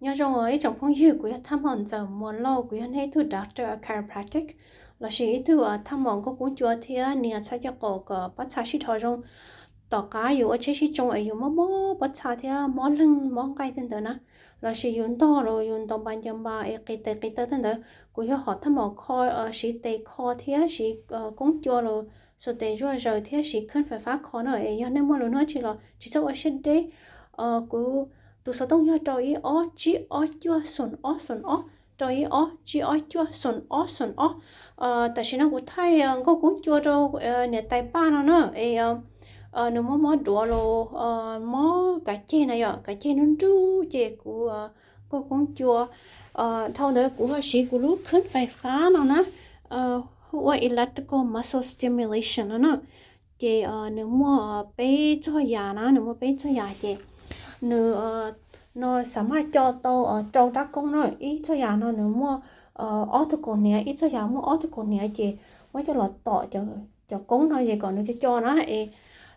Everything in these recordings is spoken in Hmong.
Nyob zoo ib tsoom phooj ywg, kuv yog Thaj Maum Ntxawm Muas Lauj, kuv yog nej ib tug doctor of chiropractic lossis ib tug thaj maum nkauj koob cua thiab nias txhab caj qaum kom pob txha sib dhos zoo. Tom qab yus ua tsheb sib tsoo es yus mob mob pob txha thiab mob leeg mob nqaij tej ntawd na, lossis yus ntog los yus ntaus npas ncaws npas es qis tes qis taw tej ntawd, kuv yog hom thaj maum kho, siv tes kho thiab siv koob cua los xuas tes zuaj zaws thiab siv khab fais fab kho na. Es yog nej muaj lus nuav tsi los tsis txhob ua siab deb. Kuv tus xov tooj yog rau ib ob tsib ob cuaj xoom ob xoom ob, rau ib ob tsib ob cuaj xoom ob xoom ob. Tam sim no kuv thaij nkauj koob cua rau niam tais Paj no na, es nws mob mob duav los mob kav ceg na yom, kav ceg nruj nruj ces kuv nkauj koob cua, dhau ntawd kuv ho siv kuv lub khab fais fab no na, hu ua electrical muscle stimulation no na. Ces nws muaj peb txoj yam na, nws muaj peb txoj yam ces nws no xam maj co tau rau rab koob na. Ib txoj yam no nws muaj ob tug kaus hniav, ib txoj yam muaj ob tug kaus hniav ces muab coj los tom cov koob no ces kom nws co co na es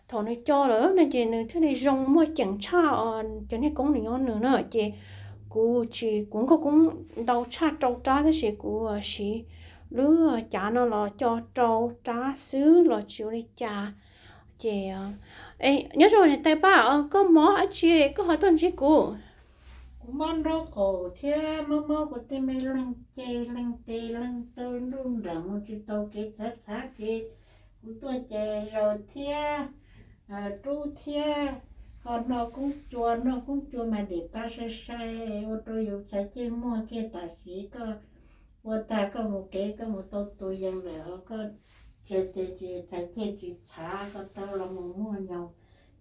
thaum nws co lawm no ces nws thiaj li zoo muaj ceem tshaj cov niag koob nws nyob nws na. Ces kuv tsis, kuv nkauj koob ntau tshaj rau rab tab sis kuv siv lub cav no los co rau rab xwb los tsis ua li cas. Ces nyob zoo niam tais Paj, koj mob dab tsi koj ho tuaj ntsib kuv? Kuv mob nraub qaum thiab mob mob kuv tej me leeg ceg leeg tes leeg taw nruj nreem mus tsis tau kev txhav txhav ces kuv tuaj ces zaws thiab rub thiab ho noj koob cua, noj koob cua mas dim pa sai sai ua rau yus txhais ceg muag kiag tam sim koj ua tag koj mus kev koj mus tau tus yees lawm ho koj txhais ceg tsis txhav koj tau los mus muaj nyoos,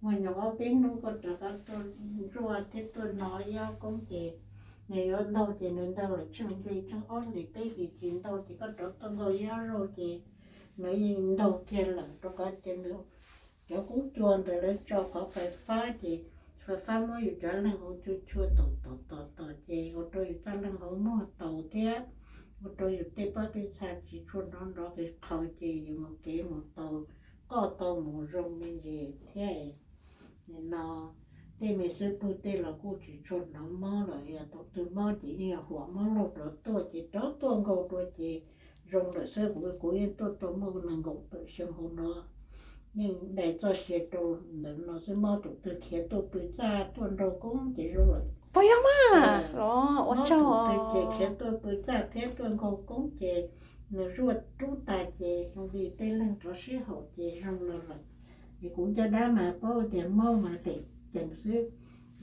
muaj nyoos ob peb hnub koj rov qab tuaj ntsuaj thiab tuaj no ib ob koob ces nws yuav ntaug ces nws ntaug lawm tsheej hli tsheej ob hlis peb hlis tsis ntaug ces koj rov tuaj nkaug ib ob zaug ces nws yeej ntaug kiag lawm rau qhov tias nws cov koob cua ntawd lawv tso qhov fais fab ces fais fab muab yus cov leeg hauv tsuj tshua tom tom tom tom ces ua rau yus txoj leeg hauv muag taus thiab ua rau yus tej pob tej txha tsis tshua hnov nrov qis qhaus ces yus mus kev mus tau qoj tau mus zoo me ntsis thiab. Nim no tej me xub pwg tej los kuj tsis tshua hnov mob lawm, yog thaum twg mob ces yeej yog huam mob laug rov tuaj ces rov tuaj nkaug dua ces zoo lawm xwb. Kuv, kuv yeej tuaj tau muaj nees nkaum tawm xyoo hauv no, yeej dai txoj sia rau ntawm no xwb, mob thaum twg khiav tuaj pw txaj tuaj nraug koob ces zoo lawm. Puas yog mas? Los ua tsaug. Mob thaum twg ces khiav tuaj pw txaj thiab tuaj nkaug koob ces nws zuaj rub tas ces zoo li tej leeg rov sib haum ces zoo lawm lawm. Es kuv caj dab mas paub tias mob mas lem ceev xwb,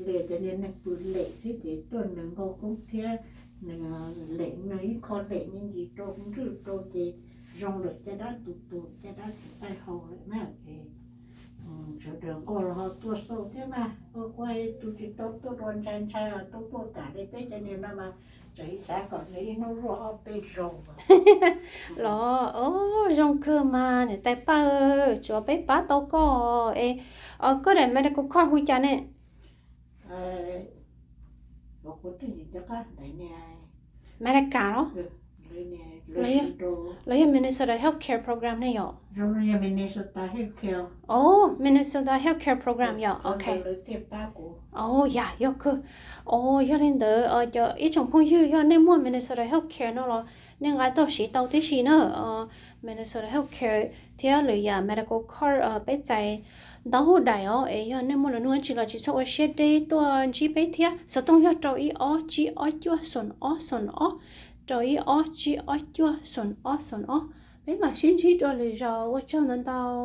li cov niag neeg pw lem xwb ces tuaj nws nkaug koob thiab nws lem, nws ib qho lem me ntsis rau ntswj rau ces zoo lawm, caj dab tus tus caj dab tsis taij hau lawm na ces sawv daws nquag los ho tuaj xauj thiab mas ua ua tus tsis tau tuaj dua ntshai ntshai os, tuaj tuaj kam li peb cov niag no mas tseem xav kom nws ib hnub zuaj ob peb zaug. Los, zoo kawg mas niam tais Paj, tsuav peb pab tau koj es, koj daim medical card hu cas ne? Medical los? Los yog Minnesota Healthcare Program ne yom? Os, Minnesota Healthcare Program yom, ok. Os, yam yog kawg. Os, yog li ntawd cov ib tsoom phooj ywg, yog nej muaj Minnesota Healthcare no los nej nqa tuaj siv tau tib si na. Minnesota Healthcare thiab lwm yam medical card peb txais ntau daim os, es yog nej muaj lus nug tsi los tsis txhob ua siab deb tuaj ntsib peb thiab. Xov tooj yog rau ib ob tsib ob cuaj xoom ob xoom ob, rau ib ob tsib ob cuaj xoom ob xoom ob. Peb mam sib ntsib dua lwm zaus, ua tsaug ntau ntau.